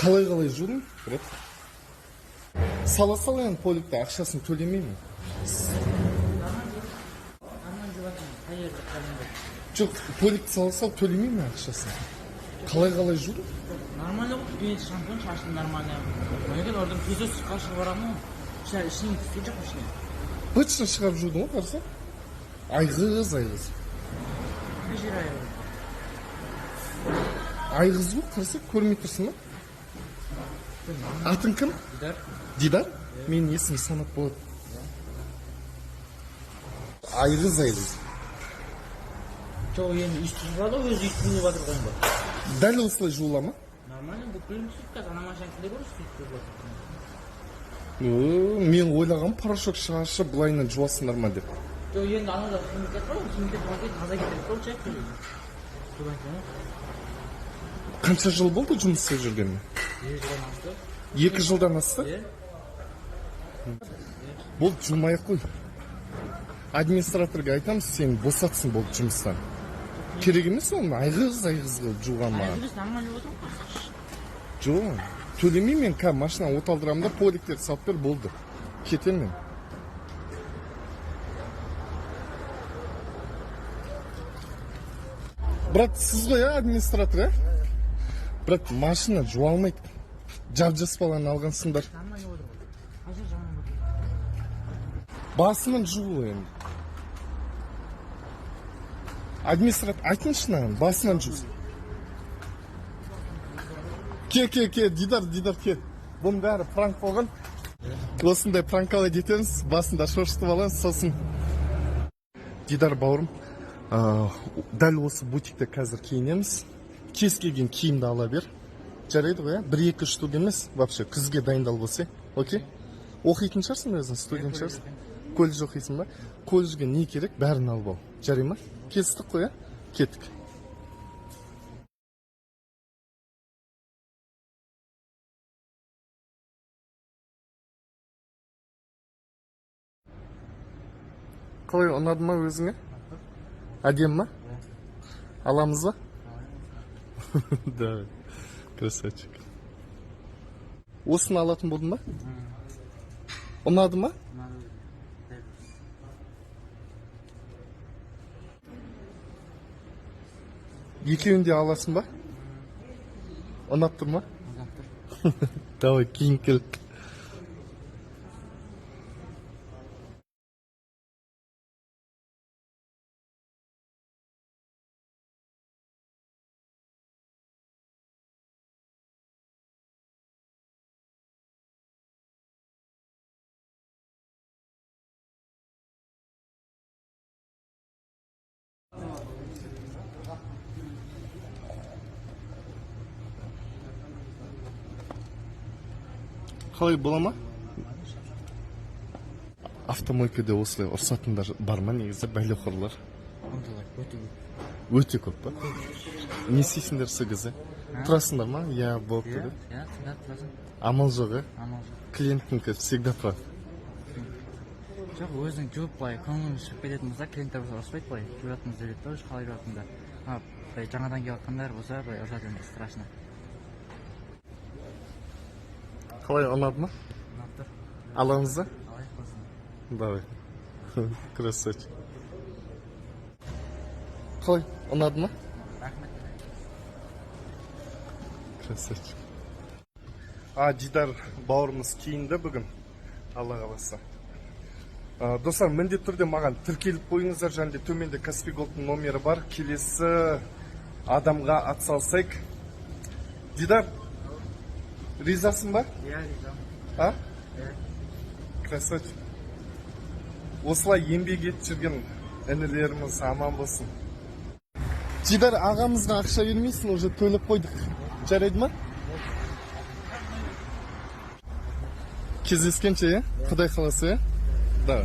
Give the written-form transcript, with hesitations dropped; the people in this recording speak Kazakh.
Қалай, қалай жудың, брат? Сала сал енді поликті, ақшасын төлемеймін. Нормально жуып жатырмын. Қай жерде қалдың? Жоқ, поликті сала сал, төлемеймін ақшасын. Қалай, қалай жудың? Нормально ғой, мен шампунь шашым нормально. Одан кейін ордан пылесос шығарып барамын ғой. Ішіне, ішіне түскен жоқ ішіне. Бытшын шығарып жудың ғой, қараса. Айғыз, айғыз. Қай жері айырылды? Айғыз ғой, қараса, көрмей тұрсың ба? Атың кім? Дидар. Дидар? Менің есімім Санат болады. Айғыз, айғыз. Жоқ, енді үсті жуады ғой, өзі үстін жуып жатыр ғой енді. Дәл осылай жуыла ма? Нормально, бүкіл сүт қазір ана машина келе ғой, сүт жуып жатыр. О, мен ойлағам, порошок шашып былайынан жуасыңдар ма деп. Жоқ, енді анада химикат бар ғой, химикат болған кейін таза кетеді ғой, ше. Содан кейін Қанша жыл болды жұмыс істеп жүргеніне? 2 жылдан асты. 2 жылдан асты? Иә. Болды, жумай ақ қой. Администраторға айтамыз, сені босатсын, болды, жұмыстан. Керек емес оны айғыз айғыз қылып жуған маған. Айғыз нормально жуып жатыр ғой. Жоқ, төлемеймін мен, қазір машина от алдырамын да, поликтерді салып бер, болды. Кетемін мен. Брат, сіз ғой, иә, администратор, иә? Брат, машина жуа алмайды. Жап жас баланы алғансыңдар. Нормально жуып отыр ғой. Қай жер жаман болды? Басынан жуу енді. Администратор, айтыңызшы маған, басынан жусын. Ке, ке, ке, Дидар, Дидар, ке. Бұның бәрі пранк болған. Осындай пранковать етеміз, басында шошытып аламыз, сосын. Дидар бауырым, дәл осы бутикте қазір киінеміз. Кез келген киімді ала бер. Жарайды ғой, иә? Бір екі штук емес, вообще күзге дайындалып болса, окей? Оқитын шығарсың өзің, студент шығарсың. Колледж оқисың ба? Колледжге не керек, бәрін алып ал. Жарай ма? Келістік қой, иә? Кеттік. Қалай, ұнады ма өзіңе? Әдемі ма? Аламыз ба? Да, красавчик. Осыны алатын болдың ба? Ұнады ма? Ұнады. Екеуін де аласың ба? Ұнап тұр ма? Ұнап тұр. Давай, киініп кел. Қалай, бола ма? Автомойкада осылай ұрсатындар бар ма негізі, бәлеқорлар? Ондайлар өте көп. Өте көп па? Не істейсіңдер сол кезде? Тұрасыңдар ма? Иә, болыпты Иә, деп. иә, тыңдап тұрасың. Амал жоқ, иә? Амал жоқ. Клиенттікі всегда прав. Жоқ, өзің жуып, былай көңілің шығып кететін болса, клиенттер болса, ұрыспайды, былай жуатынымызды біледі да уже, қалай жуатыныңды. А былай жаңадан келіп жатқандар болса, былай ұрысады енді, страшно. Қалай, ұнады ма? Ұнап тұр. Аламыз ба? Алайық болсын. Давай. Красавчик. Қалай, ұнады ма? Рахмет. Красавчик. А, Дидар бауырымыз киінді бүгін. Алла қаласа. Достар, міндетті түрде маған тіркеліп қойыңыздар және де төменде Каспи Голдтың номері бар. Келесі адамға атсалсайық. Дидар, ризасың ба? Иә, ризамын. А? Иә. Красавчик. Осылай еңбек етіп жүрген інілеріміз аман болсын. Дидар ағамызға ақша бермейсің, уже төлеп қойдық. Жарайды ма? Кездескенше, иә? Құдай қаласа, иә? Да.